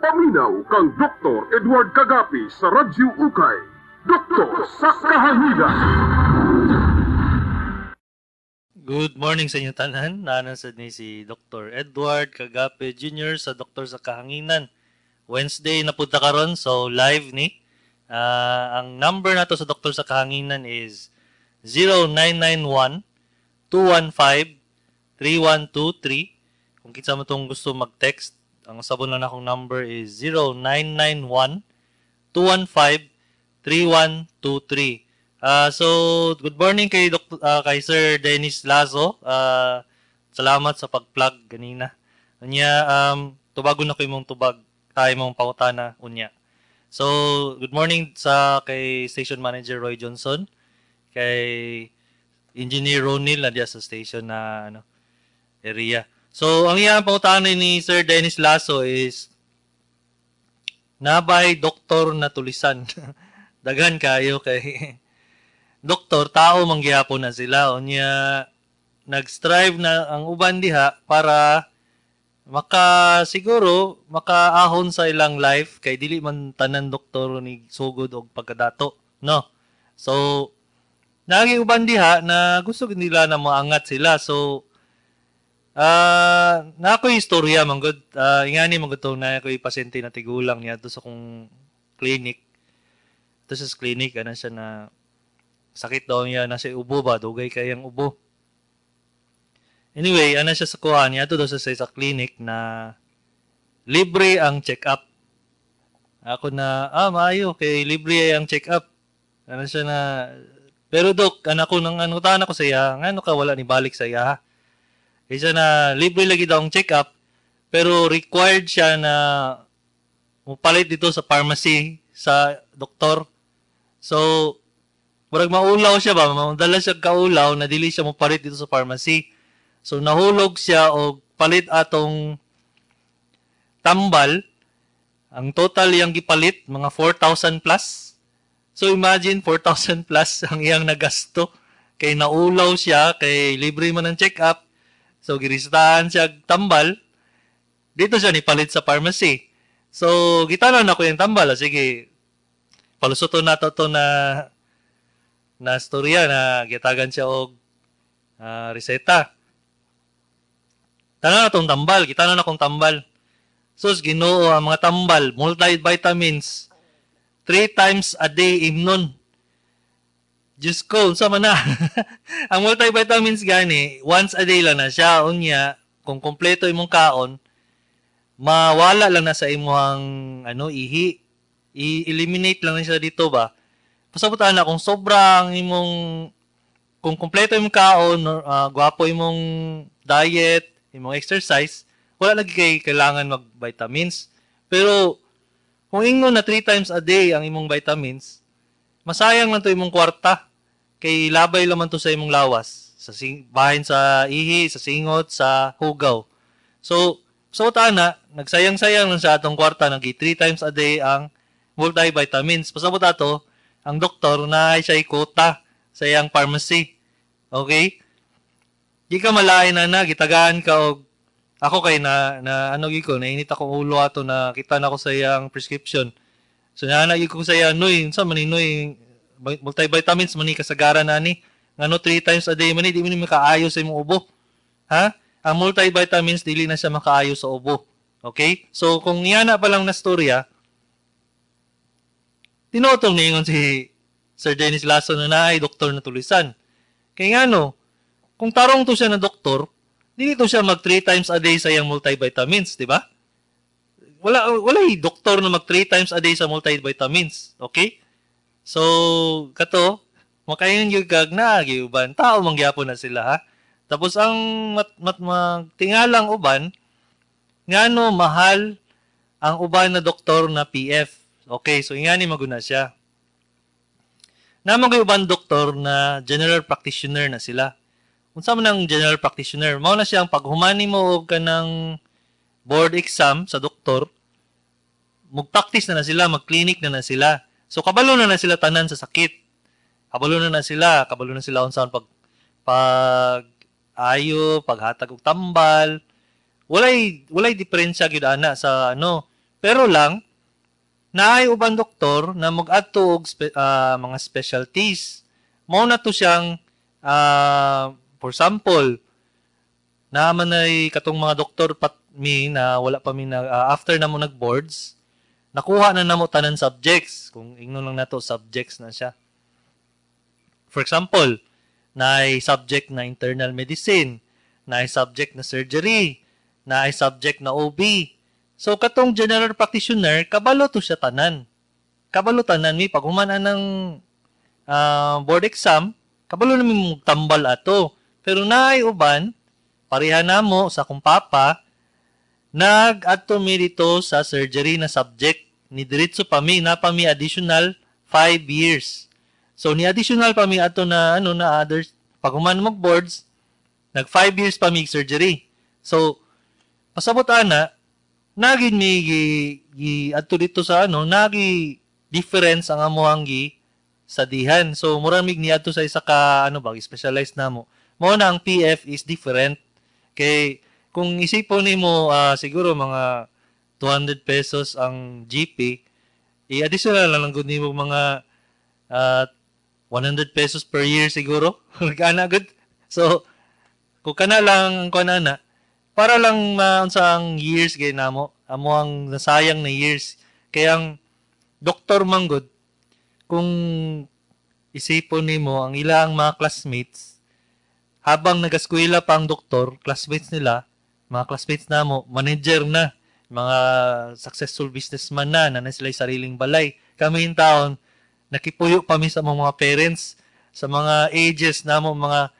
Paminaw kang Dr. Edward Kagapi sa Radyo Ukay. Doktor sa Kahanginan. Good morning sa inyong tanan. Naanan sad ni si Dr. Edward Kagape Jr. sa Doktor sa Kahanginan. Wednesday na punta karon, so live ni. Ang number nato sa Doktor sa Kahanginan is 0991 215 3123. Kung kinsa mo tong gusto mag-text, ang sabon lang akong number is 0991 215 3123. So good morning kay Dr., kay Sir Dennis Lazo. Salamat sa pag-plug ganina. Unya, tubagon na ko imong tubag, ay imong pangutana unya. So good morning sa kay Station Manager Roy Johnson, kay Engineer Ronil na diya sa station na ano area. So ang iyang pangutana ni Sir Dennis Lazo is nabay doktor na tulisan. Daghan kayo kay doktor, tao manggihapon na sila. Unya nag-strive na ang uban diha para maka siguro makaahon sa ilang life kay dili man tanan doktor ni sugod og pagkadato, no? So nagi uban diha na gusto nila na moangat sila. So na ako'y istorya man gud, ingani man gud to, na ako'y pasyente na tigulang niya sa akong clinic. To sa clinic ana siya na sakit daw niya na siya ubo ba, dugay kayang ubo. Anyway, ana siya sa kuha niya to daw sa clinic na libre ang check-up. Ako na, maayo kay libre ang check-up. Ana siya na, pero dok, ana ko nang ano tahan ako sa iya, ngano ka wala ni balik sa iya? Kaysa na libre lagi daw ang check-up, pero required siya na mupalit dito sa pharmacy sa doktor. So, murag maulaw siya ba, madala siya kaulaw na dili siya mupalit dito sa pharmacy. So, nahulog siya og palit atong tambal. Ang total iyang gipalit, mga 4,000 plus. So, imagine 4,000 plus ang iyang nagasto. Kay naulaw siya, kay libre man ang check-up. So, girisitahan siya tambal. Dito siya nipalit sa pharmacy. So, gitanan ako yung tambal. Sige, palusuto na to na na storya na gitagan siya og reseta. Tanan na tong tambal. Gitanan na akong tambal. So, Ginoo, ang mga tambal, multivitamins, 3 times a day imnon. Diyos ko, unsa man na. Ang multivitamins gani, once a day lang na siya. Unya, kung kompleto imong kaon, mawala lang na sa imong ano, ihi. I-eliminate lang na siya dito ba. Pasabot ana kung sobrang imong, kung kompleto imong kaon, gwapo imong diet, imong exercise, wala lagi kay kailangan mag-vitamins. Pero kung ingon na 3 times a day ang imong vitamins, masayang lang to imong kwarta. Kay labay lang man to sa imong lawas, sa bahin sa ihi, sa singot, sa hugaw. So, sa utana, nagsayang-sayang lang sa atong kwarta, nagi 3 times a day ang multivitamins. Pasabot ato, ang doktor na ay siya'y quota sa iyang pharmacy. Okay? Di ka malain na na, gitagaan ka og ako kay na, na ano gi ko, nainit akong ulo ato na kita na ko sa iyang prescription. So, naana ko sa iya, noy, unsa man ni noy, multivitamins man ni kasagaran na ni. Ngano 3 times a day man ni, di man ni makaayo sa imong ubo. Ha? Ang multivitamins dili na siya makaayo sa ubo. Okay? So kung niana pa lang na storya, tinotong niingon si Sir Dennis Lasso na naay doktor na tulisan. Kay ngano, kung tarong to siya na doktor, dili to siya mag 3 times a day sa iyang multivitamins, di ba? Wala doktor na mag 3 times a day sa multivitamins. Okay? So, kato, makaingon yung gag na, uban. Tao mangyapon na sila, ha? Tapos, ang magtingalang uban, ngano mahal ang uban na doktor na PF. Okay, so ingani maguna siya. Namang kay uban doktor na general practitioner na sila. Unsa man ang general practitioner? Mao na siya ang paghumani mo og kanang board exam sa doktor, mag-practice na na sila, mag-clinic na na sila. So, kabalo na na sila tanan sa sakit. Kabalo na na sila. Kabalo na sila unsa pag ayo, paghatag og tambal. Walay diferensya gyud ana sa ano. Pero lang, naay uban doktor na mag-adto og mga specialties. Mao na to siyang, for example, naa man ay katong mga doktor pat mi na wala pa mi na, after na mo nag-boards, nakuha na namo tanan subjects. Kung ingnon lang nato, subjects na siya. For example, naay subject na internal medicine, naay subject na surgery, naay subject na OB. So katong general practitioner, kabalo to siya tanan. Kabalo tanan mi pag human ng board exam, kabalo na mi tambal ato. Pero naay uban, pareha namo sa akong papa, nag-adto mi dito sa surgery na subject. Ni diretso pa mi, na pa mi additional 5 years. So ni additional pa mi ato na ano na others pag human mag boards, nag 5 years pa mi surgery. So pasabot ana, nagin mi gi adto dito sa ano, nagi difference ang amoang gi sadihan. So mura mig niadto sa isa ka ano ba, specialized namo. Mao na ang PF is different kay kung isipon nimo, siguro mga 200 pesos ang GP, i-additional lang lang gud nimo mga 100 pesos per year siguro. Ana gud. So kung kana lang kuan ana para lang maunsa ang years gay namo, amo ang nasayang na years. Kaya ang doktor man gud, kung isipon nimo ang ilang mga classmates habang nagaskwela pa ang doktor, classmates nila, mga classmates namo, manager na, mga successful businessman na, na sila sariling balay. Kami in taon, nakipuyo pa mi sa mga parents, sa mga ages namo, mga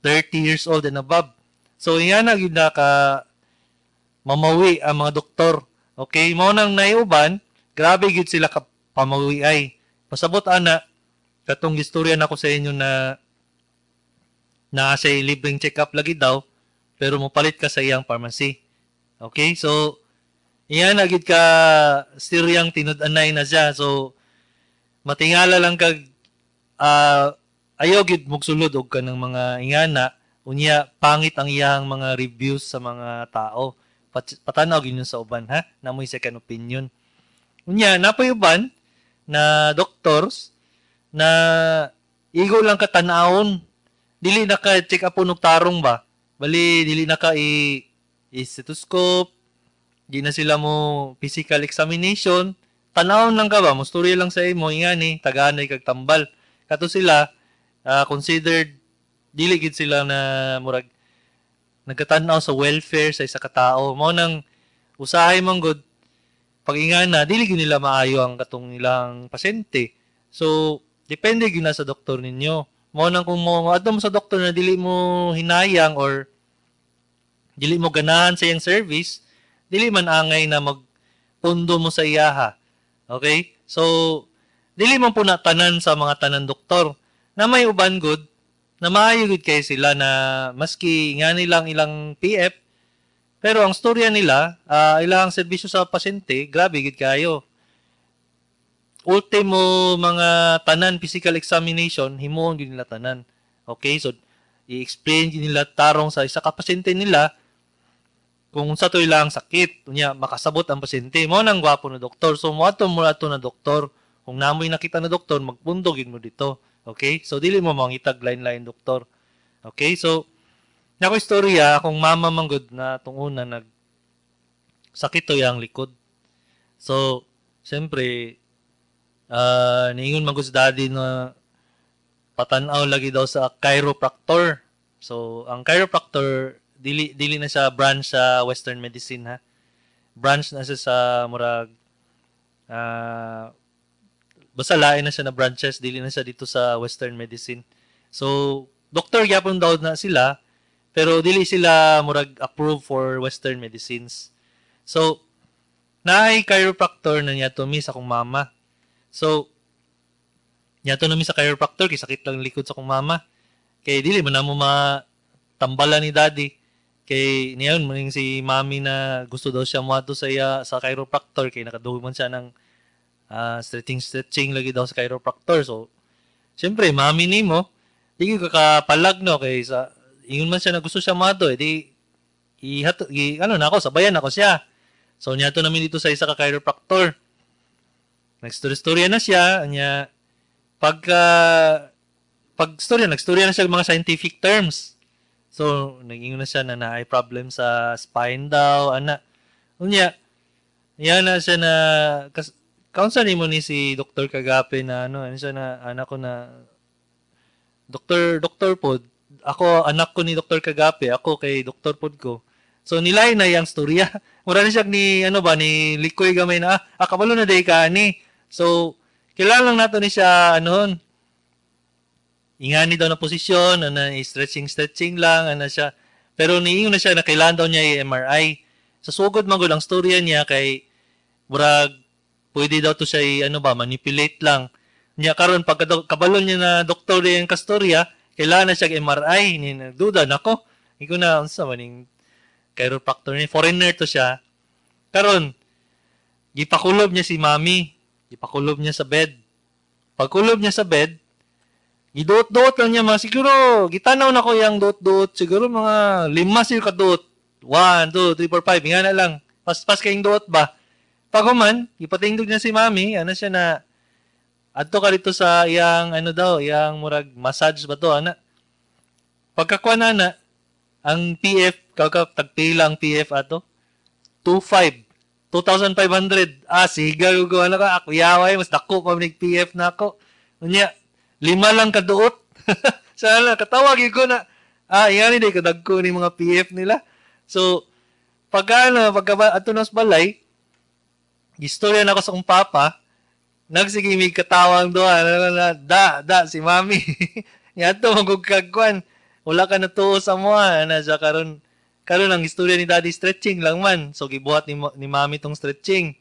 30 years old and above. So, yan na gyud na ka mamawi ang mga doktor. Okay, mao nang naiuban, grabe gyud sila ka pamawi ay. Pasabot ana, katong istorya nako sa inyo na naa sa libreng check-up lagi daw, pero mopalit ka sa iyang pharmacy. Okay? So, iyan na gid ka siryang tinud-anay na siya. So, matingala lang kag ayaw gid mugsulod og kanang mga ingana, unya pangit ang iyang mga reviews sa mga tao. Patanaw gid sa uban ha, namoy second opinion. Unya napoy uban na doctors na igo lang ka tan-awon. Dili na ka check up og tarong ba. Bali dili na ka i stethoscope, di na sila mo physical examination. Tanawon lang ka ba, mustorya lang sa imo ingani, taganay kag tambal. Kato sila considered dili gid sila na murag nagkatanaw sa welfare sa isa ka tawo. Mao nang usahay man gud pag ingana dili gyud nila maayo ang katong ilang pasyente. So depende gyud na sa doktor ninyo. Mao nang kung mo adto mo sa doktor na dili mo hinayang or dili mo ganahan sa iyang service, dili man angay na magpundo mo sa iyaha. Okay? So dili man po na tanan sa mga tanan doktor na may uban good na maayo gud kay sila na maski nga nilang ilang PF, pero ang storya nila, ilang serbisyo sa pasyente, grabe gid kayo. Ultimo mga tanan physical examination, himuon gid nila tanan. Okay, so i-explain gid nila tarong sa isa ka pasyente nila kung unsa to ilang sakit, unya makasabot ang pasyente. Mao nang gwapo na doktor. So moadto mo ato na doktor. Kung namoy nakita na doktor, magpundo gid mo dito. Okay? So dili mo mangitag lain-lain doktor. Okay? So nako istorya akong mama man gud na tong una nag sakit to yang likod. So siyempre niingon man gud si daddy na patan-aw lagi daw sa chiropractor. So ang chiropractor dili dili na siya branch sa Western medicine ha. Branch na siya sa murag basta lain na siya na branches, dili na siya dito sa Western medicine. So doktor gyapon daw na sila, pero dili sila murag approve for Western medicines. So naay chiropractor na niya to mi sa akong mama. So niya to na mi sa chiropractor kay sakit lang likod sa akong mama. Kay dili man namo matambalan ni daddy. Kay niyon maning si mami na gusto daw siya moadto sa iya sa chiropractor kay nakaduol man siya ng stretching stretching lagi daw sa chiropractor. So siyempre mami nimo di ka kapalag no kay sa ingon man siya na gusto siya moadto, eh di ihato i, ano na ako, sabayan ako siya. So niadto namin dito sa isa ka chiropractor. Nagstorya na siya, nya pagka pag storya, nagstorya na siya mga scientific terms. So nag-ingon na siya na naay problem sa spine daw, ana. Unya, niya na siya na kas, kaunsa nimo ni si Dr. Kagape na ano, ano siya na anak ko na doktor, doktor pod. Ako anak ko ni Dr. Kagape, ako kay doktor pod ko. So nilay na yang storya. Mura ni siya ni ano ba ni likoy gamay na kabalo na day ka ani. So kailangan lang nato ni siya anon. Ingani daw na posisyon, ana stretching stretching lang ana siya. Pero niingon na siya na kailangan daw niya i-MRI. Sa sugod man gud ang storya niya kay murag pwede daw to siya ano ba manipulate lang. Niya karon pagka kabalo niya na doktor yung kastorya, kailangan na siya MRI. Ni nagduda nako. Iko na unsa man ning chiropractor ni, foreigner to siya. Karon gipakulob niya si mami, gipakulob niya sa bed. Pagkulob niya sa bed, giduot-duot lang niya mga siguro, gitanaw na ko yang duot-duot, siguro mga 5 siguro kaduot. 1, 2, 3, 4, 5, nga na lang. Paspas kayong duot ba? Pag human, ipatingdog niya si mami, ano siya na, adto ka dito sa iyang, ano daw, iyang murag massage ba to, ana? Pagkakuha na na, ang PF, kaka, tagpila ang PF ato, 2.5, 2,500. Ah, siga, ko, ano ka, ako yaway, mas dako pa manig PF na ako. Unya, 5 lang kaduot. Sana, katawag ko na, iyan hindi, kadagko ni mga PF nila. So, pagka, ano, pagka, ato na sa balay, istorya na ako sa akong papa, nagsige mig katawang doa, da, da, si mami. Nga to, magugkagkwan. Wala ka natuo sa mua. Ana siya, karon, karon ang istorya ni daddy, stretching lang man. So, gibuhat ni mami tong stretching.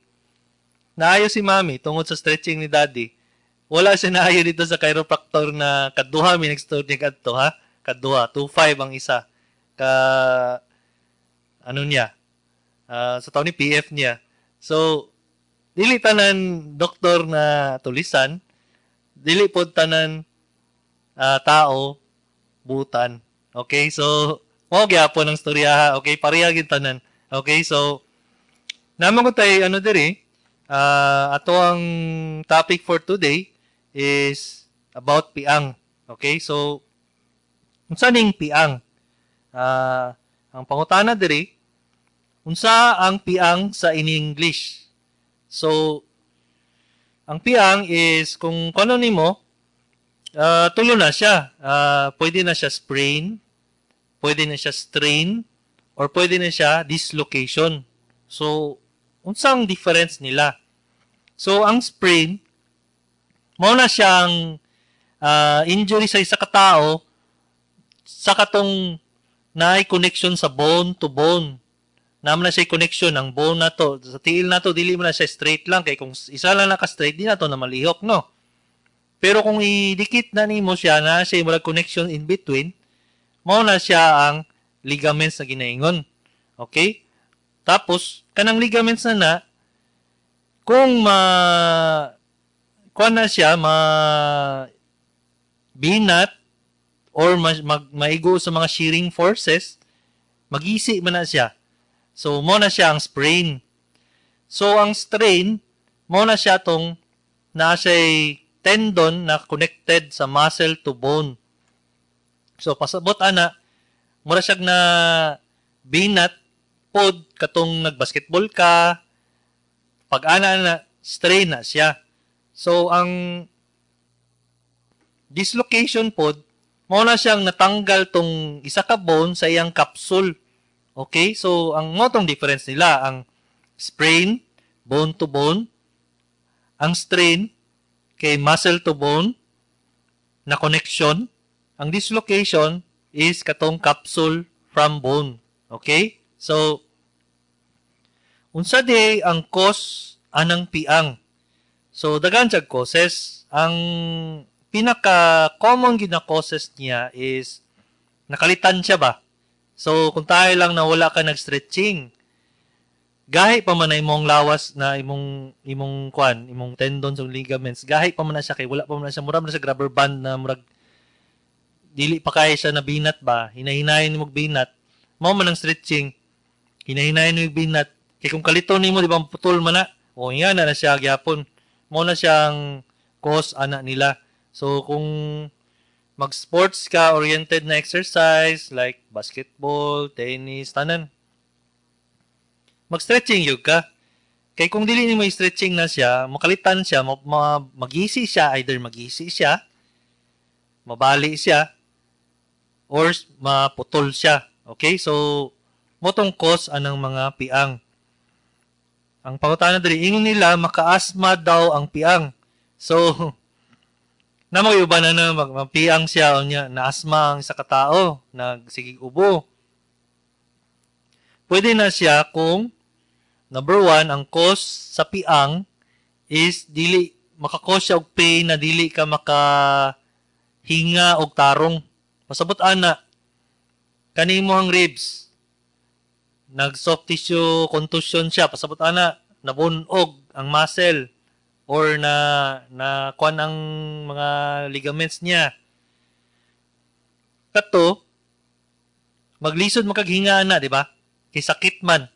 Naayo si mami tungod sa stretching ni daddy. Wala siya naayo dito sa chiropractor na kaduha, mi nag-store niya kadto, ha? Kaduha, 2.5 ang isa. Ka, ano niya? Sa taon ni PF niya. So, dili tanan doktor na tulisan, dili pod tanan tao butan. Okay? So, mao gyapon ang storya ha. Okay, pareha gyud tanan. Okay, so naman ko tay ano diri, ato ang topic for today is about piang. Okay? So, unsa ning piang? Ang pangutana diri, unsa ang piang sa in English? So, ang piang is kung kano nimo, tulo na siya. Pwede na siya sprain, pwede na siya strain, or pwede na siya dislocation. So, unsang difference nila? So, ang sprain, mao na siyang injury sa isa ka tao sa katong naay connection sa bone to bone. Naman na siya connection ang bone na to. Sa tiil na to, dili mo na siya straight lang. Kay kung isa lang naka-straight, di na to na malihok, no? Pero kung idikit na nimo siya, na siya murag connection in between, mao na siya ang ligaments na ginaingon. Okay? Tapos, kanang ligaments na na, kung ma kuan na siya, ma binat, or maigo sa mga shearing forces, magisi man na siya. So, mo na siya ang sprain. So, ang strain, mo na siya tong na siya'y tendon na connected sa muscle to bone. So, pasabot ana, mura siya na binat pod katong nagbasketball ka, pag ana na, strain na siya. So, ang dislocation pod, mo na siyang natanggal tong isa ka bone sa iyang capsule. Okay? So, ang mo tong difference nila, ang sprain, bone to bone, ang strain, kay muscle to bone, na connection, ang dislocation is katong capsule from bone. Okay? So, unsa di ang cause anang piang? So, daghan siya causes. Ang pinaka-common gid na causes niya is nakalitan siya ba? So, kung tayo lang na wala ka nag-stretching, gahi pa man na imong lawas na imong kwan, imong tendons o ligaments, gahi pa man na siya kay wala pa man na siya, mura man na siya rubber band na murag dili pa kaya siya na binat ba, hinahinayin mo binat, mao man ang stretching, hinahinayin mo binat, Kay kung kaliton nimo, di ba, putol man na. O nga na na siya gyapon. Mo na siyang cause ana nila. So kung mag-sports ka, oriented na exercise like basketball, tennis, tanan. Mag-stretching yun ka. Kay kung dili nimo stretching na siya, makalitan siya, magisi siya, either magisi siya, mabali siya, or maputol siya. Okay? So, motong cause anang mga piang. Ang pangutana diri, ingon nila maka-asthma daw ang piang. So, na mga na na mapiang siya unya na asthma ang isa ka tao, nagsigig ubo. Pwede na siya kung number one, ang cause sa piang is dili maka-cause siya og pain na dili ka maka hinga og tarong. Pasabot ana, kani mo ang ribs, nag soft tissue contusion siya, pasabot ana, nabunog ang muscle or na na kuan ang mga ligaments niya. Kato maglisod makaghinga na, di ba? Kay sakit man.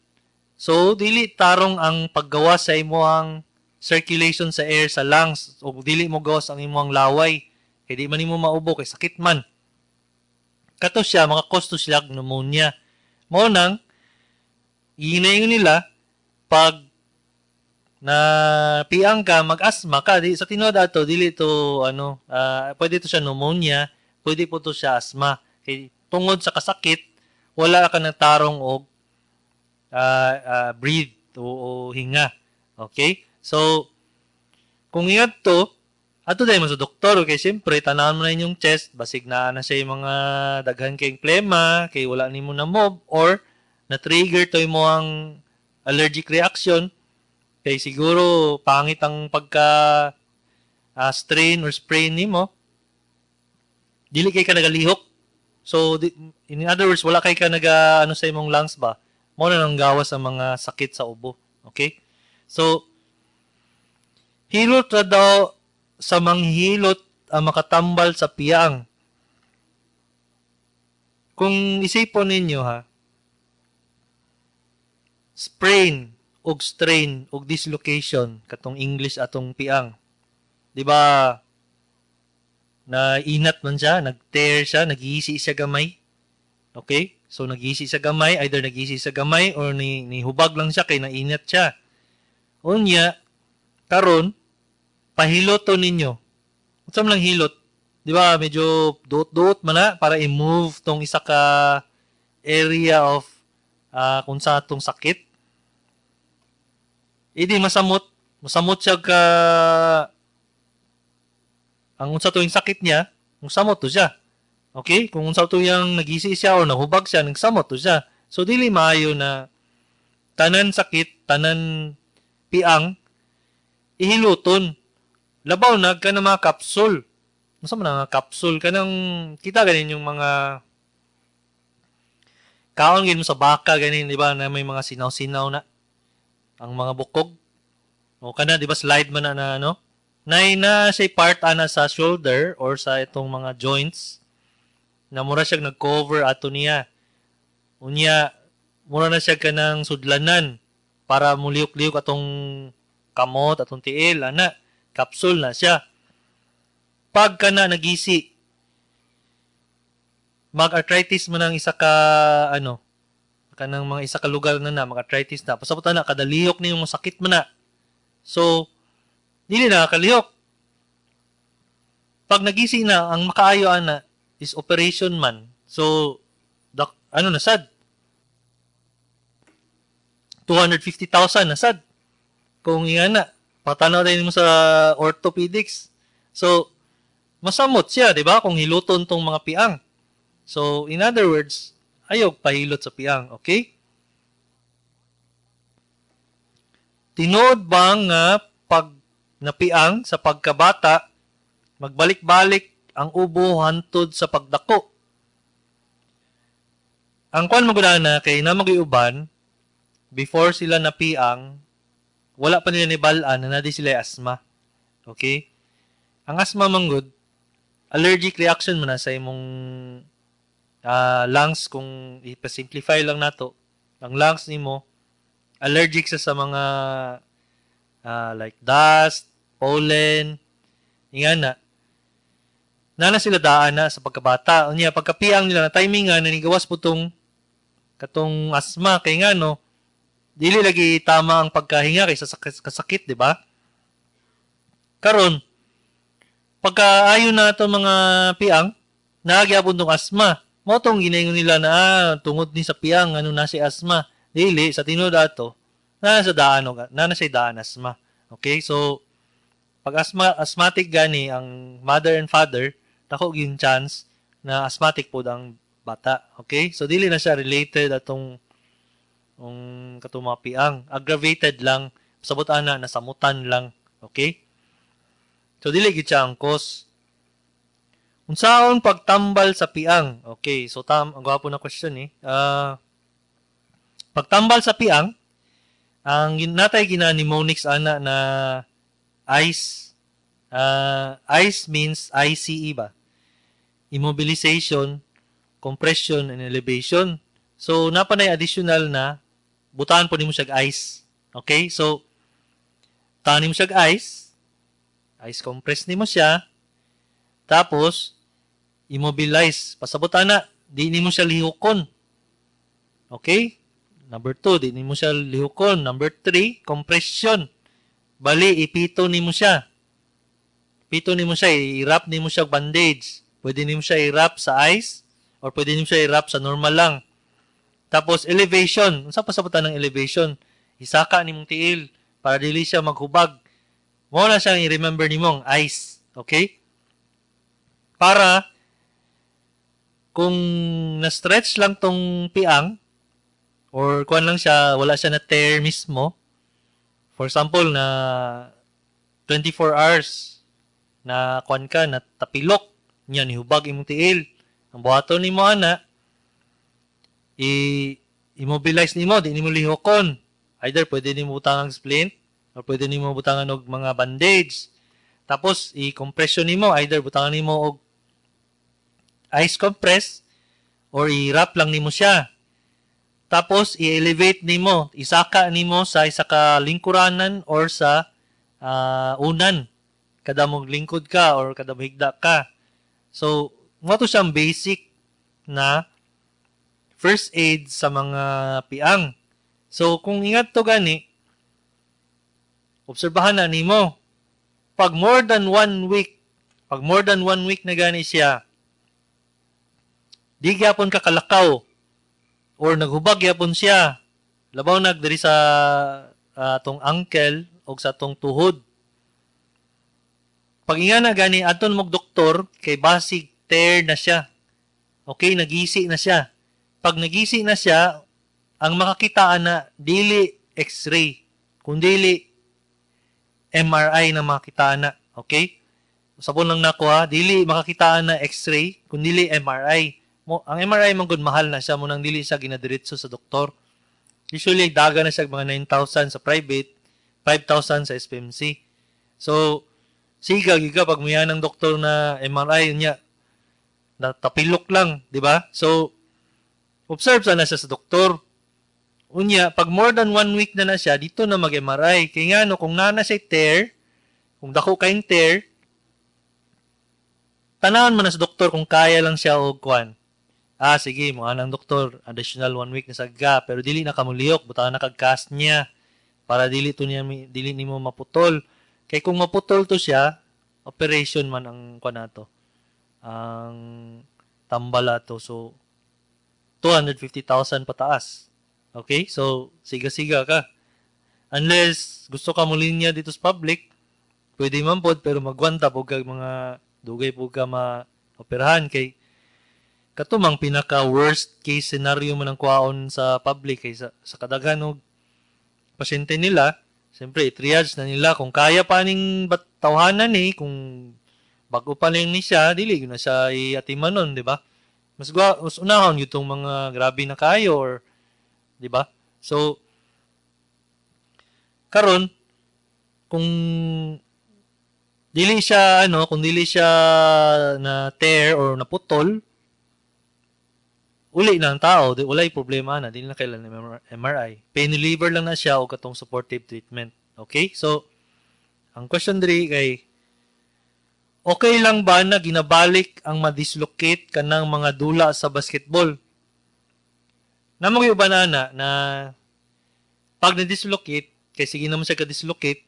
So dili tarong ang paggawa sa imong circulation sa air sa lungs o dili mo gawas ang imong laway kay di man nimo maubo kay sakit man. Kato siya maka-cause to sila pneumonia. Mao nang ginaingon nila pag na piang ka, mag-asthma ka, di sa tinuod ato dili to ano, pwede to siya pneumonia, pwede po to siya asthma. Kay tungod sa kasakit, wala ka ng tarong og breathe o hinga. Okay? So kung ingat to, ato dahil mo sa doktor, okay, siyempre, tanawon mo na inyong chest, basig na na siya yung mga daghan kay plema, kay wala nimo na mob, or na-trigger to mo ang allergic reaction, kay siguro pangit ang pagka strain or sprain nimo, dili kay ka nagalihok. So, in other words, wala kay ka naga, ano sa imong lungs ba? Mo na nang gawas ang mga sakit sa ubo. Okay? So, hilot ra daw sa manghilot ang makatambal sa piang. Kung isipon ninyo ha, sprain og strain og dislocation katong English atong piang. Di ba na inat man siya, nag-tear siya, nagisi siya gamay. Okay? So nagisi siya gamay, either nagisi siya gamay or ni hubag lang siya kay nainat siya. Unya karon pahiloto ninyo. Unsa man lang hilot? Di ba medyo duot-duot man na para i-move tong isa ka area of kung sa atong sakit. Idi masamot, masamot siya ka ang unsa tuwing sakit niya, musamot to siya. Okay? Kung unsa tuyang nagisi siya or nahubag siya, nagsamot to siya. So dili maayo na tanan sakit, tanan piang ihiluton. Labaw na ka na mga kapsul. Unsa man ang kapsul kanang kita ganin yung mga kaon gin mo sa baka ganin, di ba, na may mga sinaw-sinaw na ang mga bukog. O kana, di ba, slide man na, na ano? Nay na siya part ana sa shoulder or sa itong mga joints na mura siya nag-cover ato niya. Unya, mura na siya kanang sudlanan para mulihok-lihok atong kamot, atong tiil, ana, kapsul na siya. Pag ka na nagisi, mag-arthritis man ang isa ka, ano, kanang mga isa ka lugar na na, mag-arthritis na. Pasabot na, kadalihok ni yung sakit man na. So, dili na kalihok. Pag nagisi na, ang makaayo ana is operation man. So, ano na sad? 250,000 na sad. Kung nga na, patanaw din mo sa orthopedics. So, masamot siya, di ba? Kung hiluton tong mga piang. So, in other words, ayaw pahilot sa piang, okay? Tinuod ba nga pag napiang sa pagkabata, magbalik-balik ang ubo hantod sa pagdako? Ang kwan magudana kay na mag-iuban, before sila napiang, wala pa nila nibalaan na nadi sila asthma. Okay? Ang asthma manggod, allergic reaction mo na sa imong lungs. Kung ipa-simplify lang nato, ang lungs nimo Allergic siya sa mga like dust, pollen, ingana. Nana sila daan na sa pagkabata. Unya pagkapiang nila na timing nga nanigawas po tong katong asthma kay ngano dili lagi tama ang pagkahinga kaysa sa kasakit, di ba? Karon, pagka ayo na ato mga piang, naagyapon tong asthma. Mao tong ginaingon nila na tungod ni sa piang ano na si asthma. Dili sa tinuod ato na sa daan og na na siya daan asthma. Okay? So pag asthma, asthmatic gani ang mother and father, dako gyud chance na asthmatic pod ang bata. Okay? So dili na siya related atong ang katong mga piang. Aggravated lang, sabot ana nasamutan lang. Okay? So dili gid siya ang cause. Unsaon pagtambal sa piang? Okay, so ang gwapo na question eh. Pagtambal sa piang, ang natay gina mnemonics ana na ICE. ICE means ICE ba? Immobilization, compression, and elevation. So, napa na additional na butangan po nimo siya ice. Okay? So, butangan nimo siya ice. Ice compress nimo siya. Tapos, immobilize. Pasabot ana, di nimo siya lihukon. Okay? Number 2, di nimo siya lihukon. Number 3, compression. Bali, ipito nimo siya. Pito nimo siya, i-wrap nimo siya bandage. Pwede nimo siya i-wrap sa ice or pwede nimo siya i-wrap sa normal lang. Tapos elevation. Unsa pasabutan ng elevation? Isaka nimong tiil para dili siya maghubag. Mao na siyang i-remember nimong ice. Okay? Para kung na-stretch lang tong piang or kuan lang siya, wala siya na tear mismo. For example, na 24 hours na kuan ka, na tapilok, niya nihubag imong tiil. Ang buhaton nimo ana, i-immobilize nimo, di nimo lihokon. Either pwede nimo butangan splint or pwede nimo butangan og mga bandage. Tapos i-compression nimo, either butangan nimo og ice compress or i-wrap lang nimo siya. Tapos i-elevate nimo, isaka nimo sa isa ka lingkuranan or sa unan. Kada mo lingkod ka or kada higda ka. So, mo to siyang basic na first aid sa mga piang. So, kung ingat to gani, obserbahan na nimo. Pag more than 1 week, pag more than 1 week na gani siya, di gyapon ka kalakaw or naghubag gyapon siya. Labaw nag diri sa atong ankle o sa atong tuhod. Pag inga na gani aton mog doktor kay basig tear na siya. Okay, nagisi na siya. Pag nagisi na siya, ang makakitaan na dili X-ray, kundili MRI na makakitaan na. Okay? Sabon lang nako ha, dili makakitaan na X-ray, kundili MRI. Mo, ang MRI man gud mahal na siya mo nang dili siya ginadiretso sa doktor. Usually daga na siya mga 9,000 sa private, 5,000 sa SPMC. So, siga giga pag muya ng doktor na MRI niya, natapilok lang, di ba? So, observe sana siya sa doktor. Unya, pag more than 1 week na na siya, dito na mag-MRI. Kaya nga, no, kung nana siya tear, kung dako kayong tear, tanawon mo na sa doktor kung kaya lang siya og kwan. Ah, sige, mga nang doktor, additional 1 week na sagga, pero dili na kamulihok, butangan na kag cast niya para dili to niya dili nimo maputol. Kay kung maputol to siya, operation man ang kwan nato. Ang tambala to. So 250,000 pataas. Okay? So siga-siga ka. Unless gusto ka mo linya dito sa public, pwede man pod pero magwanta po kag mga dugay po ka ma-operahan kay katumang pinaka worst case scenario man ang kwaon sa public kay sa kadaghan og pasyente nila, siyempre i-triage na nila kung kaya pa ning tawhanan ni, kung bago pa lang ni siya, dili gyud na siya iatimanon, di ba? Mas unahon yung mga grabe na kayo or di ba? So karon kung dili siya ano, kung dili siya na tear or naputol, Uli na ang tao, di walay problema na, dili na kailangan MRI. Pain reliever lang na siya o katong supportive treatment. Okay? So, ang question diri kay, okay lang ba na ginabalik ang ma-dislocate kanang mga dula sa basketball? Namo gyud ba na pag na-dislocate, kay sige naman siya ka-dislocate,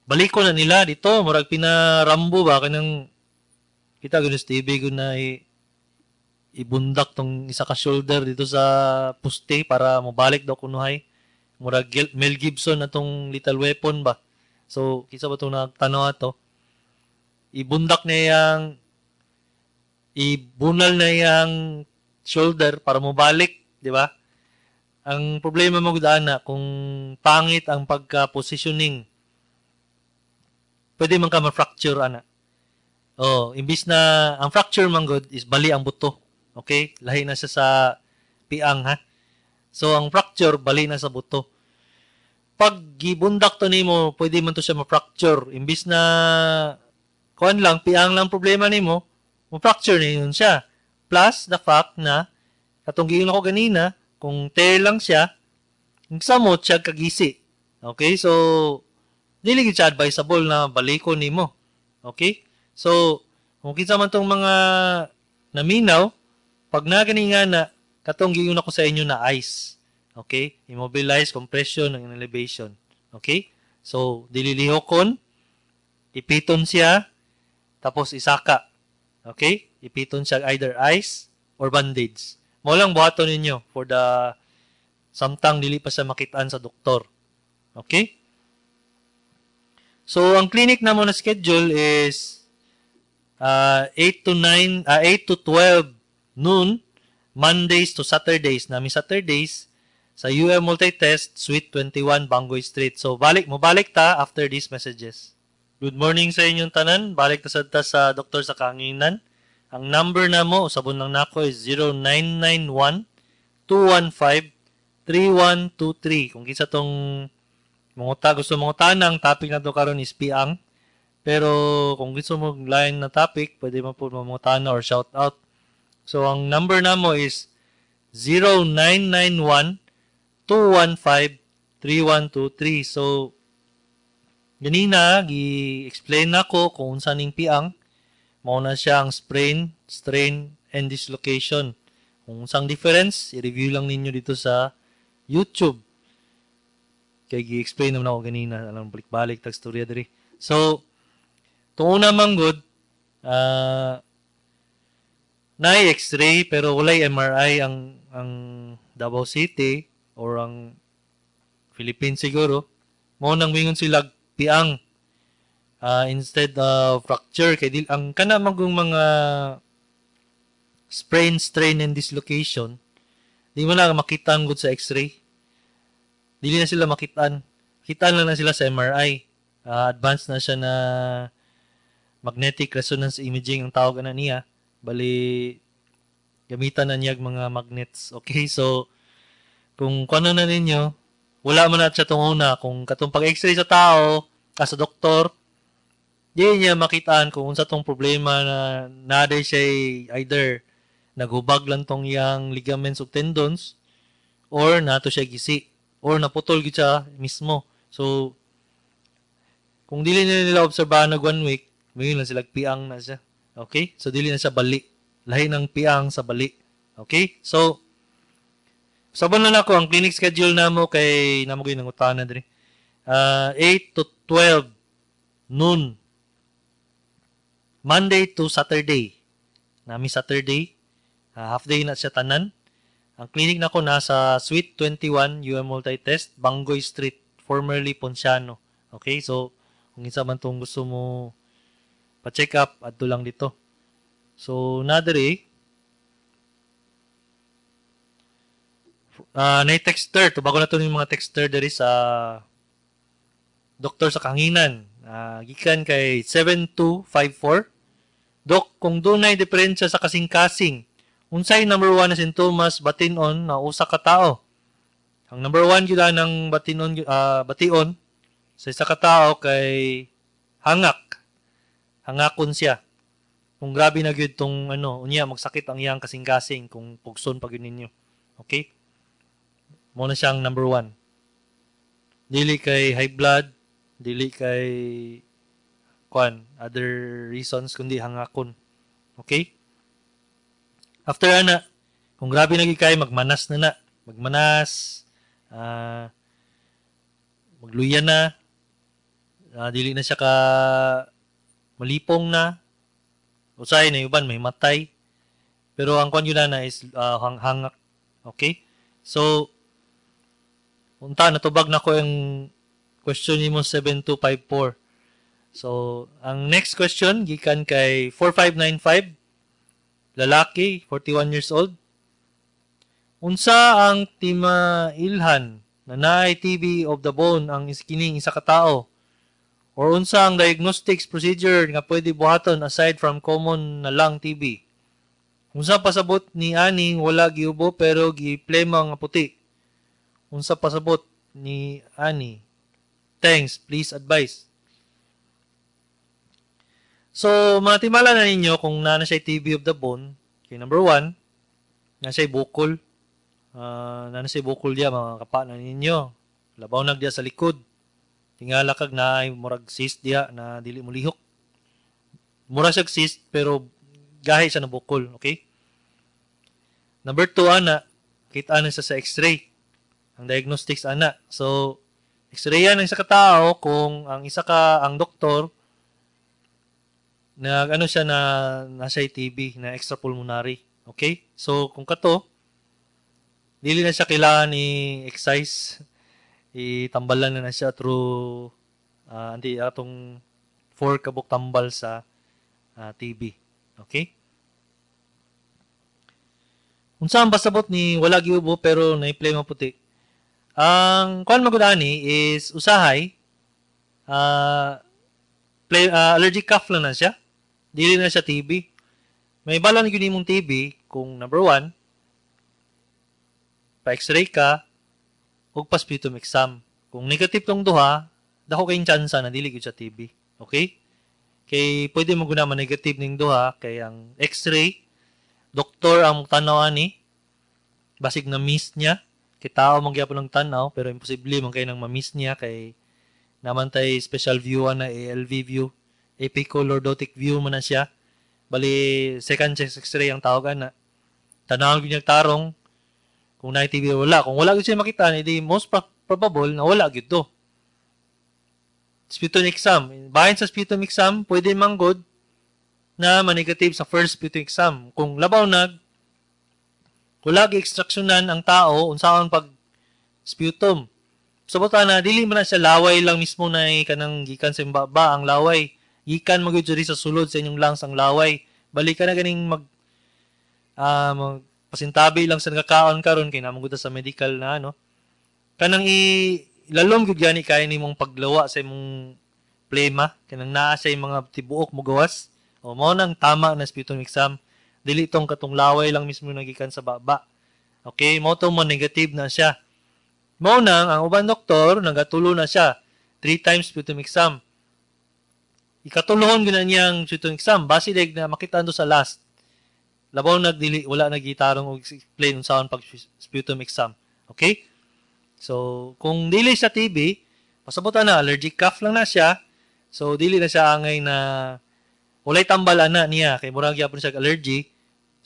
balik ko na nila dito, murag pinarambo ba, kanang kita gyud sa TV gyud na ibundak tong isa ka shoulder dito sa poste para mobalik daw kunuhay. Murag Mel Gibson na tong Lethal Weapon ba. So, kinsa ba tong nagtanaw ato? Ibundak na yang ibunal na yang shoulder para mobalik, di ba? Ang problema mo gud ana, kung pangit ang pagka-positioning, pwede man ka ma-fracture ana. Oh, imbis na ang fracture man gud is bali ang buto. Okay? Lahi na siya sa piang ha. So ang fracture, bali na sa buto. Pag gibundak to nimo, pwede man to siya ma-fracture. Imbis na kuan lang, piang lang problema nimo, ma-fracture na yun siya. Plus the fact na katong giingon ako ganina, kung tear lang siya, samot siya kagisi. Okay? So dili gid siya advisable na balikon nimo. Okay? So kung kinsa man tong mga naminaw, pag nagani nga na, katong giingon ako sa inyo na ice. Okay? Immobilize, compression, and elevation. Okay? So, dili lihokon, ipiton siya, tapos isaka. Okay? Ipiton siya either ice or bandage. Mo lang buhaton ninyo for the samtang dili pa siya makitaan sa doktor. Okay? So, ang clinic na mo na schedule is 8 to 9, 8 to 12 noon, Mondays to Saturdays. Nami Saturdays sa UM Multitest, Suite 21, Bangoy Street. So, balik mo balik ta after these messages. Good morning sa inyong tanan. Balik ta sad ta sa Doktor sa Kahanginan. Ang number na mo, usabon lang nako, is 0991 215 3123. Kung kinsa tong manguta, gusto mangutana, ang topic na to karon is piang. Pero kung gusto mo line na topic, pwede mo po mangutana or shout out. So, ang number na mo is 0991 215 3123. So, ganina, gi-explain nako kung unsa ning piang. Mao na siya ang sprain, strain, and dislocation. Kung unsang difference, i-review lang ninyo dito sa YouTube. Kay gi-explain naman ako ganina, alam, balik-balik tag storya diri. So, tuong una man gud, naay X-ray pero walay MRI ang Davao City or ang Philippines siguro. Mao nang mingon sila piang instead of fracture, kay dil ang kana magong mga sprain, strain and dislocation, di mo na makita ang gud sa X-ray. Dili na sila makitaan. Kitaan lang na sila sa MRI. Advanced na siya na magnetic resonance imaging ang tawag na niya. Bali gamitan na niya mga magnets. Okay, so kung kuno na ninyo, wala man na siya tong una. Kung katong pag-X-ray sa tao, sa doktor, di niya makitaan kung unsa tong problema na naday siya, either naghubag lang tong iyang ligaments ug tendons or nato siya gisi or naputol gid siya mismo. So kung dili nila nila obserbahan nag one week, may lang sila piang na siya. Okay? So dili na siya bali. Lahi ng piang sa bali. Okay? So sabon na nako ang clinic schedule namo kay namo gyud nangutana diri. 8 to 12 noon, Monday to Saturday. Nami Saturday. Half day na siya tanan. Ang clinic nako nasa Suite 21, UM Multitest, Bangoy Street, formerly Ponciano. Okay, so kung isa man tong gusto mo pa-check up, adto lang dito. So, na diri na texter, tubago na to yung mga texter diri sa Doktor sa Kahanginan. Gikan kay 7254. Dok, kung dunay diferensya sa kasing-kasing, unsay number 1 na sintomas batinon na usa ka tao? Ang number 1 gyud ng batinon, bation sa isa ka tao kay hangak. Hangakon siya. Kung grabe na gyud tong ano, unya magsakit ang iyang kasing-kasing kung pugson pa gyud ninyo. Okay? Mao na siyang number one. Dili kay high blood, dili kay kuan, other reasons, kundi hangakon. Okay? After ana, kung grabe na gyud kay magmanas na na, magmanas, magluya na, dili na siya ka malipong na, usahay na uban may matay. Pero ang kuan yun na is hangak. Okay? So, unta natubag na ko yung question nimo 7254. So, ang next question gikan kay 4595, lalaki, 41 years old. Unsa ang timailhan na naay TB of the bone ang kining isa ka tao? Or unsa ang diagnostics procedure nga pwede buhaton aside from common na lang TB? Unsa pasabot ni aning wala giubo pero giplema nga puti? Unsa pasabot ni ani? Thanks, please advise. So, matimala na ninyo kung naa na siya TB of the bone. Okay, number one, na siya bukol. Na siya bukol diya, mga kapa na ninyo. Labaw nagdiya sa likod. Tingala kag na ay murag cyst diya na dili mo lihok. Mura siya cyst pero gahi siya na bukol, okay? Number two, ana, kita na siya sa x-ray. Ang diagnostics ana. So, x-ray yan ang isa ka tao kung ang isa ka ang doktor nag ano siya na nasa TB na extrapulmonary. Okay? So, kung kato, dili na siya kailangan i-excise, itambalan na na siya through anti atong 4 kabuk tambal sa TB. Okay? Unsa ang pasabot ni wala giubo pero na-play puti? Ang kuan magud ani is usahay play, allergic cough lang na siya. Dili na siya TB. May bala na gyud imong TB kung number one, pa-x-ray ka ug pa sputum exam. Kung negative tong duha, dako kayong tsansa na dili gyud siya TB. Okay? Kay pwede mo guna negative ning duha kay ang x-ray, doktor ang tanaw ani, basig na miss niya kay tao man gyapon ang tanaw, pero imposible man kay nang ma-miss niya kay naman tay special view na ALV view, apicolordotic view man na siya. Bali second chest x-ray ang tawag ana. Tanaw gyud niya tarong kung na TB o wala. Kung wala gyud siya makita, edi most probable na wala gyud to. Sputum exam. Bahin sa sputum exam, pwede man good na ma-negative sa first sputum exam. Kung labaw nag wala gi-extractionan ang tao unsaon pag sputum. Sabot na dili man na siya laway lang mismo na kanang gikan sa baba ang laway. Gikan man gyud sa sulod sa inyong lungs ang laway. Balik ka na ganing mag mag pasintabi lang sa nagakaon karon kay namang sa medical na ano. Kanang i lalom gyud gani kay nimong paglawa sa imong plema kanang naa sa mga tibuok mo gawas. O mao nang tama na sputum exam. Dili tong katong laway lang mismo nagikan sa baba. Okay, mao to mo negative na siya. Mao nang ang uban doktor nagatulo na siya 3 times sputum exam. Ikatulohon gyud na niyang sputum exam basi deg na makita ando sa last. Labaw nagdili wala nagitarong og explain unsaon pag sputum exam. Okay? So, kung dili sa TB, pasabutan na allergic cough lang na siya. So, dili na siya angay na walay tambal ana niya kay murag gyapon siya allergy,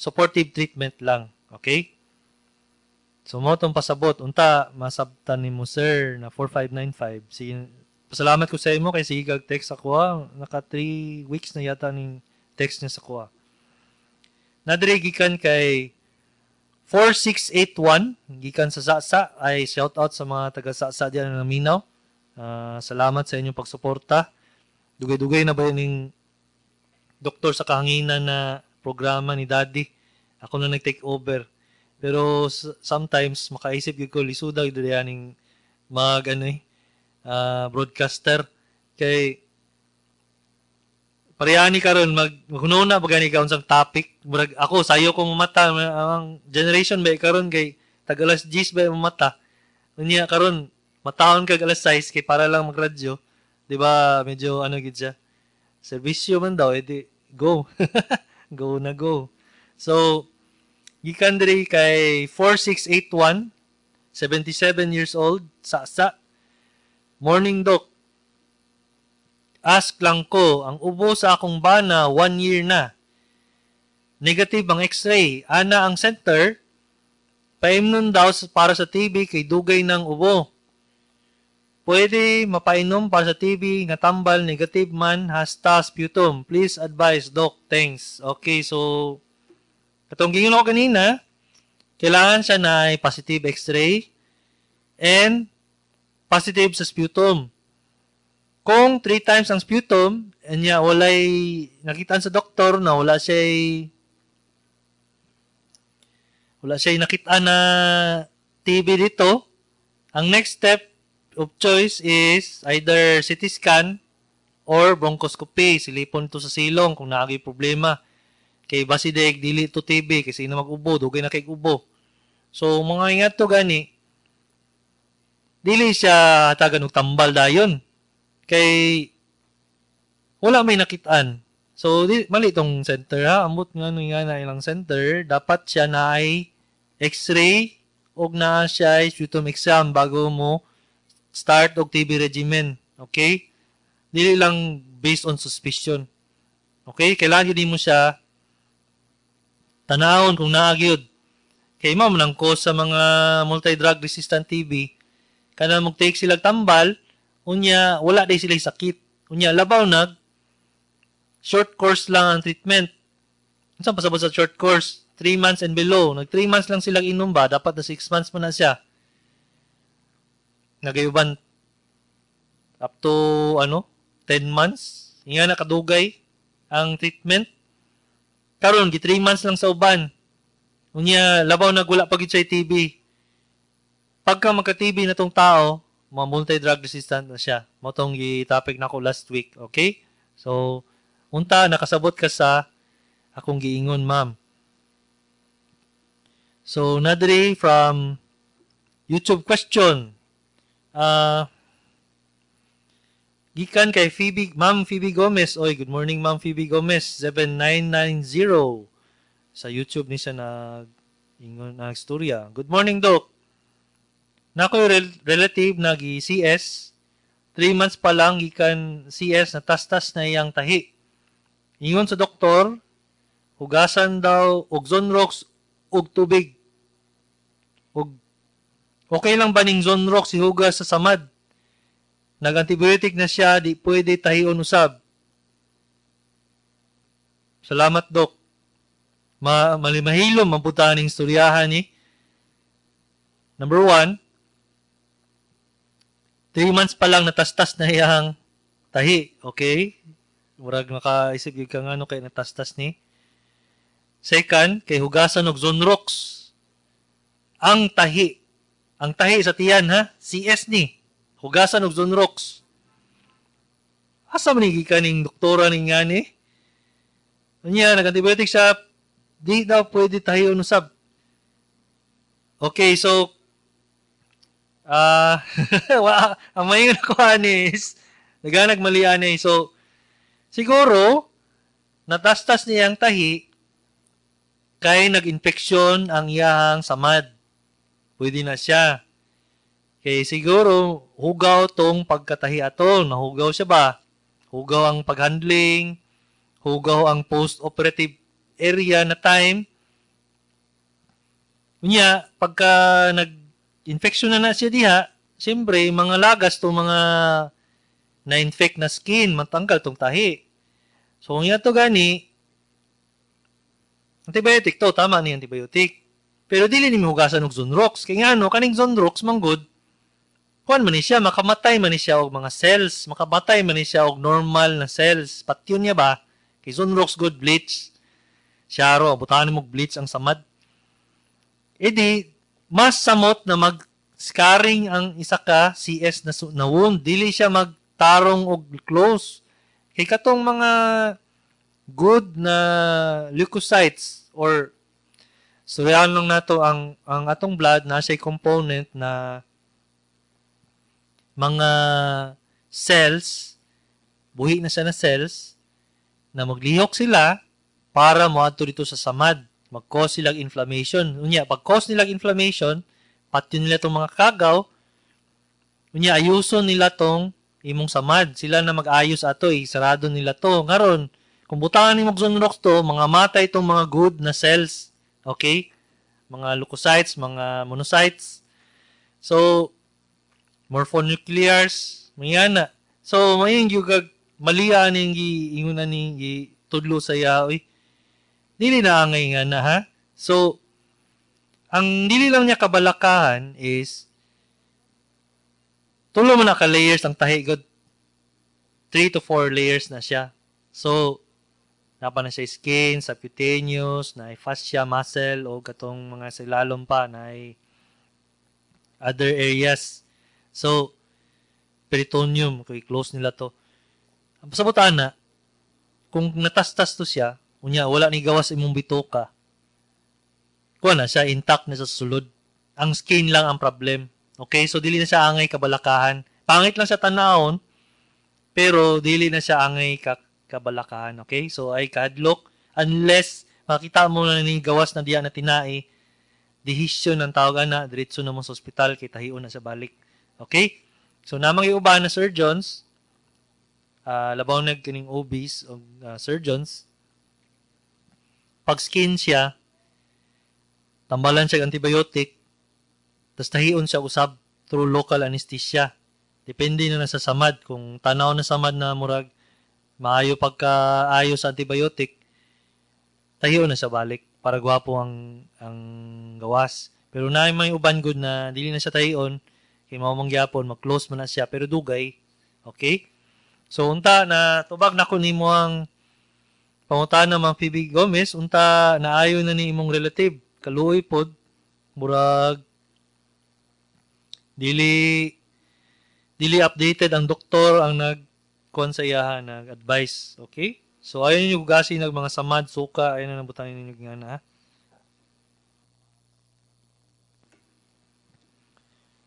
supportive treatment lang. Okay? So, mo tong pasabot. Unta, masabtan nimo sir na 4595. Sige, pasalamat ko sa imo kay sige kag text ako. Naka 3 weeks na yata ning text niya sa kuha. Nadiri gikan kay 4681, gikan sa Sasa. Ay, shout out sa mga taga Sasa diyan na naminaw. Salamat sa inyong pagsuporta. Dugay-dugay na ba ning Doktor sa Kahanginan na programa ni Daddy. Ako na nag-take over. Pero sometimes makaisip gyud ko lisuda gyud ning mag ano broadcaster kay parehani karon mag maghununa ba gani ka unsang topic. Murag ako sayo ko mamata ang generation ba karon kay tag alas 10 ba mamata. Unya karon mataon kag alas 6 kay para lang magradyo, di ba? Medyo ano gid siya. Serbisyo man daw, edi go. Go na go. So, gikan diri kay 4681, 77 years old, sa. "Morning, Doc. Ask lang ko, ang ubo sa akong bana one year na. Negative ang X-ray. Ana ang center, paimnon daw para sa TB kay dugay ng ubo. Pwede mapainom para sa TB nga tambal, negative man hasta sputum? Please advise, Doc. Thanks." Okay, so katong giingon ako kanina, kailangan siya na positive X-ray and positive sa sputum. Kung 3 times ang sputum, anya walay nakitaan sa doktor na wala siya nakita na TB dito, ang next step of choice is either CT scan or bronchoscopy. Silipon to sa silong kung naagi problema. Kay basi deg dili to TB kasi na mag-ubo, dugay na kay ubo. So mga ingat to gani, dili siya hatagan og tambal dayon. Kay wala may nakitaan. So di, mali tong center ha. Ambot nga no nga na ilang center, dapat siya na ay X-ray og naa siya ay sputum exam bago mo start og TB regimen. Okay? Dili lang based on suspicion. Okay? Kailangan gyud mo siya tanawon kung naa gyud. Kay mao man ang cause sa mga multi-drug resistant TB, kana mo take sila tambal, unya wala day sila sakit. Unya labaw nag short course lang ang treatment. Unsa pasabot sa short course? 3 months and below. Nag 3 months lang sila inom ba, dapat na 6 months man na siya. Nagayuban up to ano, 10 months. Nga nakadugay ang treatment. Karon gi 3 months lang sa uban. Unya labaw nag wala pa gid siya TB. Pagka magka-TB na tong tao, mga multi-drug resistant na siya. Mao tong gi-topic nako last week, okay? So, unta nakasabot ka sa akong giingon, ma'am. So, nadri from YouTube question. Gikan kay Phoebe, Ma'am Phoebe Gomez. Oy, good morning, Ma'am Phoebe Gomez, 7990. Sa YouTube ni siya nag ingon nagstorya. "Good morning, Doc. Nako relative nagi CS 3 months pa lang gikan CS, na tastas na iyang tahi. Ingon sa doktor, hugasan daw og Zonrox og tubig. Og okay lang ba ning Zonrox ihugas sa samad? Nag-antibiotic na siya, di pwede tahion usab. Salamat, Doc." Ma malimahilom man ning istoryahan ni. Number 1, 3 months pa lang natastas na iyang tahi. Okay? Murag makaisip gyud ka ngano kay natastas ni. Second, kay hugasan og Zonrox ang tahi. Ang tahi sa tiyan ha, CS ni. Hugasan og Zonrox. Asa man ni gikan ning doktora ning ngani? Unya nag-antibiotic siya, di daw pwede tahion usab. Okay, so wa ang maingon ako ani is naganag mali ani. So siguro natastas niyang tahi kay nag-infeksyon ang iyahang samad. Pwede na siya. Kay siguro hugaw tong pagkatahi ato, nahugaw siya ba? Hugaw ang paghandling, hugaw ang post-operative area na time. Unya, pagka nag-infection na na siya diha, siyempre, mga lagas to mga na-infect na skin, matanggal tong tahi. So, kung to gani, antibiotic to, tama ni antibiotic. Pero dili ni hugasan og Zonrox. Kay ngano, kaning Zonrox manggod, kuan man ni siya, makamatay man ni siya og mga cells, makamatay man ni siya og normal na cells. Patyon niya ba? Kay Zonrox good bleach. Siyaro, butahan mo bleach ang samad. Edi, mas samot na mag-scarring ang isa ka CS na wound. Dili siya magtarong og close. Kay katong mga good na leukocytes or storyahan lang nato ang atong blood na siya component na mga cells, buhi na siya na cells, na maglihok sila, Para moadto dito sa samad, mag-cause silang inflammation. Unya, pag cause nilang inflammation, patyon nila tong mga kagaw, unya ayuson nila tong imong samad. Sila na mag-ayos ato, eh, sarado nila to. Ngaron, kung butangan nimo og Zonrox to, mga matay itong mga good na cells. Okay? Mga leukocytes, mga monocytes. So, morphonuclears, mga na. So, mayong yung maliya ning giingon ning gitudlo sa iya, uy. Dili na angay nga na, ha? So, ang dili lang niya kabalakahan is tulo man na ka layers ang tahi god. 3 to 4 layers na siya. So, napa na siya skin, subcutaneous, na fascia, muscle, o katong mga sa ilalom pa na other areas. So, peritoneum, kay close nila to. Ang pasabutan na, kung natastas to siya, unya, wala ni gawas imong bituka, kuha na siya, intact na sa sulod. Ang skin lang ang problem. Okay? So, dili na siya angay kabalakahan. Pangit lang siya tanawon, pero dili na siya angay kabalakahan. Okay? So, ay kahadlok. Unless, makita mo na ni gawas na diya na tinai, dehisyon ng tawag ana, diretso na mo sa ospital, kay tahion na sa balik. Okay? So, namang iuban na surgeons, labaw nag kining OBs o surgeons, pag skin siya, tambalan siya antibiotic, tas tahion siya usab through local anesthesia. Depende na na sa samad. Kung tanaw na samad na murag maayo pagkaayo sa antibiotic, tahion na siya balik para gwapo ang gawas. Pero na may uban gud na dili na siya tahion, kay mao man gyapon mag-close man na siya pero dugay. Okay? So unta na tubag nako nimo ang pangutana, Ma'am Phoebe Gomez, unta naayo na ni imong relative. Kaluoy pod, murag dili updated ang doktor ang nag kuan sa iyaha, nag-advise. Okay? So ayon ninyo gasi nag mga samad, suka, ayon na nabutan ninyo nga na.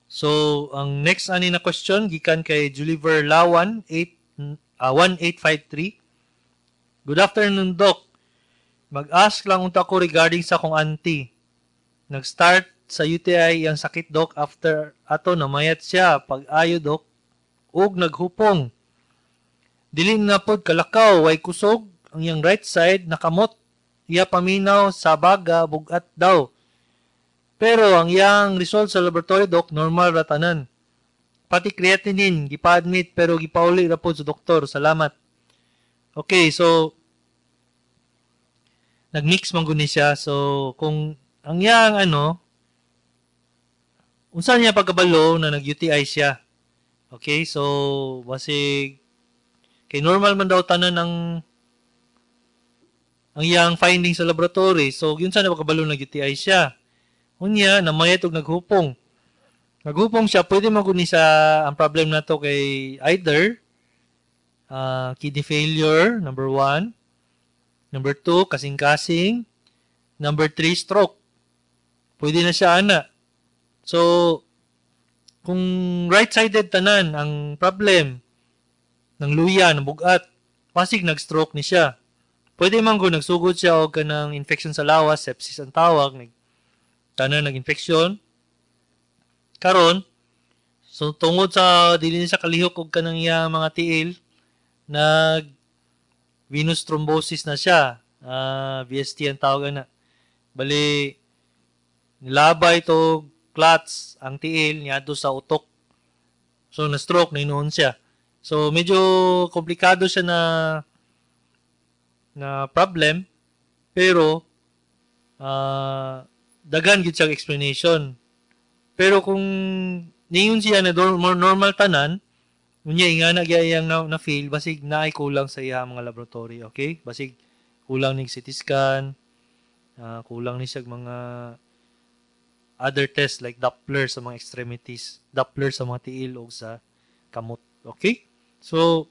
So, ang next ani na question gikan kay Juliver Lawan 8 1853. Good afternoon, Doc. Mag-ask lang unta ko regarding sa akong auntie. Nag-start sa UTI ang sakit, Doc, after ato namayat siya pag-ayo, Doc, ug naghupong. Dili na pod kalakaw, way kusog ang iyang right side nakamot. Iya paminaw sa baga bugat daw. Pero ang iyang result sa laboratory, Doc, normal ra tanan. Pati creatinine gipa-admit pero gipauli ra pod sa doktor. Salamat. Okay, so nagmix man gud ni siya. So kung ang iyang ano, unsa niya pagkabalo na nag-UTI siya? Okay, so basig kay normal man daw tanan ang iyang finding sa laboratory. So yun sa pagkabalo nag-UTI siya. Unya namayat og naghupong. Naghupong siya, pwede man gud ni sa ang problem nato kay either kidney failure, number 1. Number 2, kasing-kasing. Number 3, stroke. Pwede na siya, ana. So, kung right-sided tanan ang problem ng luya, ng bugat, pasig nag-stroke ni siya. Pwede man kung nagsugod siya og kanang infection sa lawas, sepsis ang tawag, tanan nag-infection. Karon, so tungod sa dili niya kalihok og kanang iya mga tiil, nag venous thrombosis na siya. VST ang tawag ana. Bali nilabay to clots ang tiil niadto sa utok. So na-stroke na inuon siya. So medyo komplikado siya na problem, pero daghan gyud siyang explanation. Pero kung ningon siya na normal tanan, unya ingana gyud iyang na feel, basig naay kulang sa iya mga laboratory, okay? Basig kulang ning CT scan, kulang ni siya mga other tests like Doppler sa mga extremities, Doppler sa mga tiil o sa kamot, okay? So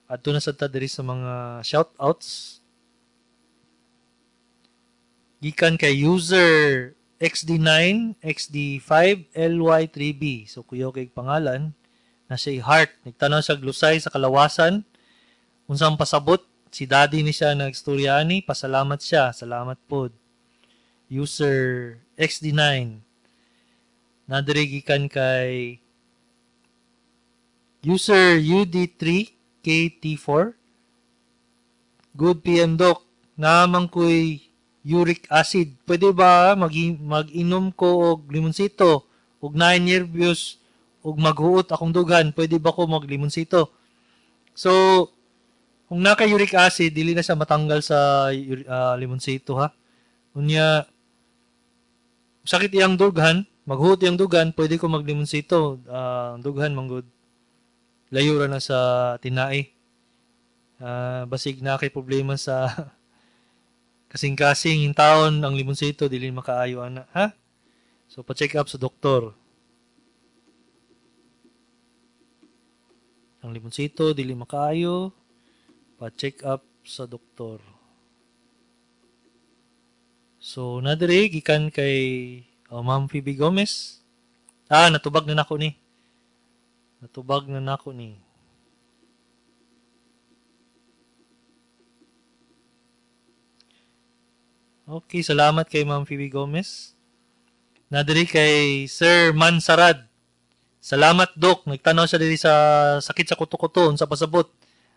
adto na sad ta diri sa mga shout-outs. Gikan kay user XD9, XD5, LY3B. So kuyaw kay pangalan na siya heart. Nagtanaw sa glusay sa kalawasan. Unsang pasabot? Si Daddy ni siya nagstorya ani, pasalamat siya. Salamat pod. User XD9. Nadiri gikan kay user UD3KT4. Good PM, Doc. Naamang ko'y uric acid. Pwede ba mag-inom ko og limonsito? Og 9 nervyos og maghuot akong dughan, pwede ba ko mag-limonsito? So, kung naka uric acid, dili na siya matanggal sa limonsito, ha. Unya, sakit iyang dughan, maghuot iyang dughan, pwede ko mag-limonsito. Dughan manggod. Layo ra na sa tinai. Basig na kay problema sa kasing-kasing yung taon ang limonsito, dili makaayo ana, ha? So, pa-check up sa doktor. Ang limonsito, dili makaayo, pa-check up sa doktor. So, nadiri, gikan kay Ma'am Phoebe Gomez. Natubag na nako ni. Natubag na nako ni. Okay, salamat kay Ma'am Phoebe Gomez. Nadiri kay Sir Mansarad. Salamat, Dok. Nagtanaw siya diri sa sakit sa kuto-kuto unsa pasabot.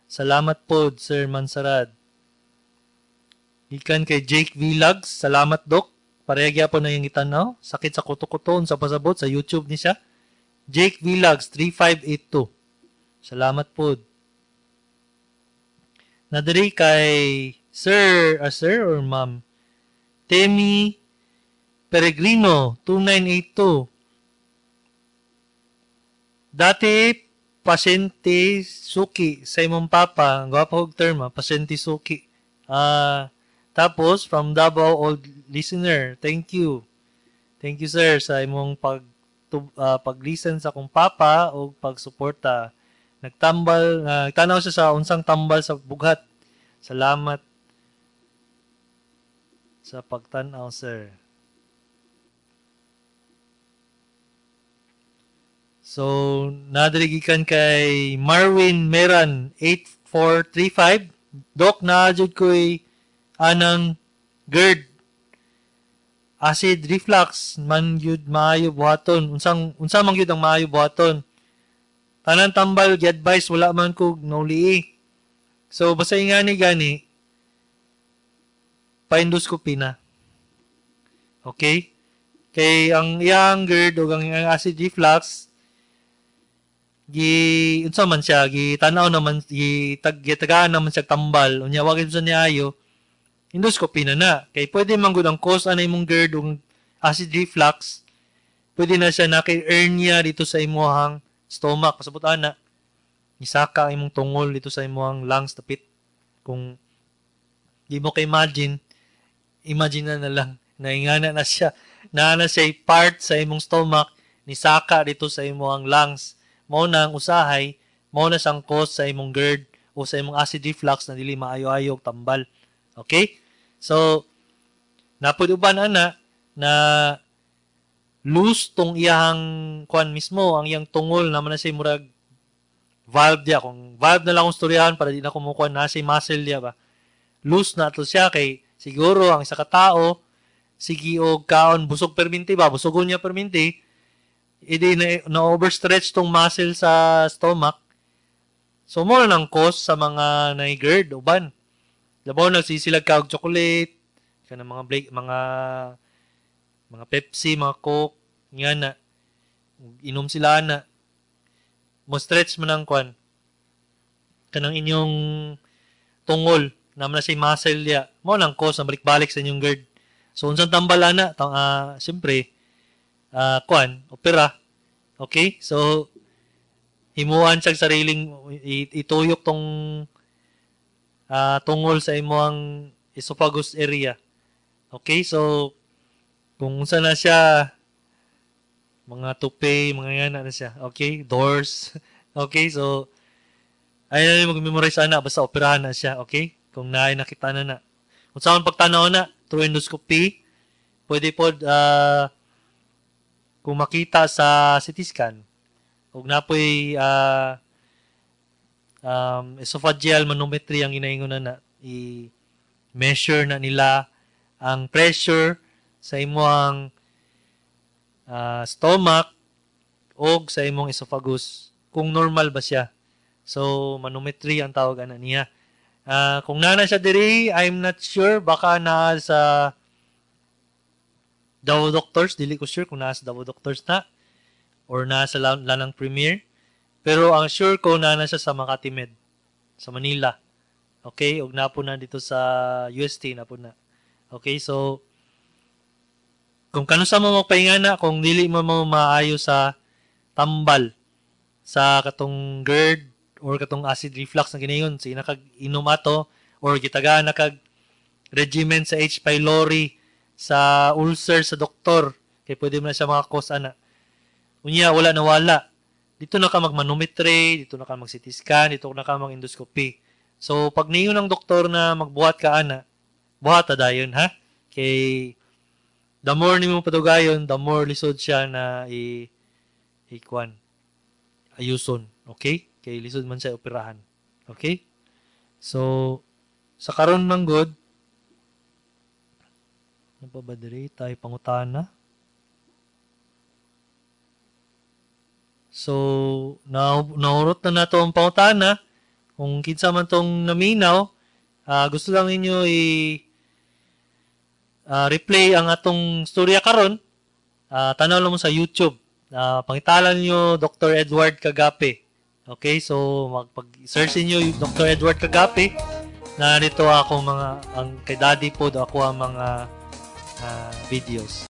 Salamat po, Sir Mansarad. Gikan kay Jake Vlogs. Salamat, Dok. Pareha gyapon na yung itanaw. Sakit sa kuto-kuto unsa pasabot sa YouTube ni siya. Jake Vlogs 3582. Salamat po. Nadiri kay Sir, sir or Ma'am Temi Peregrino 2982. Dati pasyente suki sa imong papa, gwapo og term, pasyente suki. Tapos from Davao, old listener. Thank you. Thank you, sir, sa imong pag-listen sa akong papa o pagsuporta. Nagtambal, nagtanaw siya sa unsang tambal sa bughat. Salamat sa pagtan-aw, sir. So, nadirigikan kay Marwin Meran 8435. Dok, naajud ko'y anang GERD. Acid reflux man gyud maayo buhaton. Unsa man gyud ang maayo buhaton? Tanan tambal gi-advise, wala man kog naulii. So, basta ingani gani, pa-endoscopy na. Okay? Kay ang iyang GERD o ang iyang acid reflux, gi unsa man siya, gi tan-aw naman, gitagaan naman siya tambal. Unya wa gyud sa niya ayo, endoscopy na na. Kay pwede man gud ang cause ana imong GERD o acid reflux, pwede na siya na kay hernia dito sa imong stomach. Pasabot ana, isaka ang imong tungol dito sa imong lungs tapit. Kung di mo ka imagine, imagine na lang, naingana na siya, naa na siya part sa imong stomach, nisaka dito sa imong lungs. Mao na ang usahay, mao na siyang cause sa imong GERD o sa imong acid reflux na dili maayo-ayo og tambal. Okay? So, napud uban ana na loose tong iyang kuan mismo, ang iyang tungol naman na siya murag valve diya. Kung valve na lang akong storyahan para di na kumukuan, na siya muscle diya ba. Loose na to siya kay siguro ang isa ka tao sige og kaon busog perminti ba, busogon niya perminti, idi na overstretch tong muscle sa stomach. So mo na nang cause sa mga na-GERD uban. Labaw nagsisilag ka og chocolate, kanang mga break, mga Pepsi, mga Coke, nga na. Inom sila na. Mo stretch man ang kwan. Kanang inyong tungol, naman na siya muscle diya. Mo nang cause na balik-balik sa inyong GERD. So unsang tambal ana, siyempre kwan, opera. Okay? So himuan siyang sariling ituyok tong tungol sa imong esophagus area. Okay? So kung unsa na siya, mga tupe, mga yan na siya. Okay? Doors. Okay? So ay na mag-memorize ana, basta operahan na siya. Okay? Kung naay nakita na na. Kung saan pagtanaw na, through endoscopy, pwede po kung makita sa CT scan, ug napoy esophageal manometry ang ginaingon na na. I-measure na nila ang pressure sa imong stomach og sa imong esophagus kung normal ba siya. So manometry ang tawag ana niya. Kung nana siya diri, I'm not sure, baka naa sa Davao Doctors, dili ko sure kung naa sa Davao Doctors na or naa sa Lanang Premier. Pero ang sure ko naa na siya sa Makati Med sa Manila. Okay, ug naa po na dito sa UST na po na. Okay, so kung kanusa mo magpaingana kung dili mo mo maayo sa tambal sa katong GERD or katong acid reflux na ginayon, sige na kag inom ato or gitagaan na kag regimen sa H. pylori sa ulcer sa doktor kay pwede man na siya maka-cause ana. Unya wala na wala. Dito na ka mag-manometry, dito na ka mag-CT scan, dito na ka mag-endoscopy. So pag niingon ng doktor na magbuhat ka ana, buhat ta dayon ha. Kay the more nimo padugayon, the more lisod siya na i ikuan ayuson, okay? Kay lisod man siya operahan. Okay? So sa karon man gud, ano pa ba diri tayo pangutana? So naurot na nato ang pangutana. Kung kinsa man tong naminaw, gusto lang ninyo i replay ang atong storya karon, tanaw lang mo sa YouTube. Pangitalan niyo Dr. Edward Cagape. Okay, so magpag-search niyo Dr. Edward Cagape, na nito ako mga ang kay Daddy po ako ang mga videos.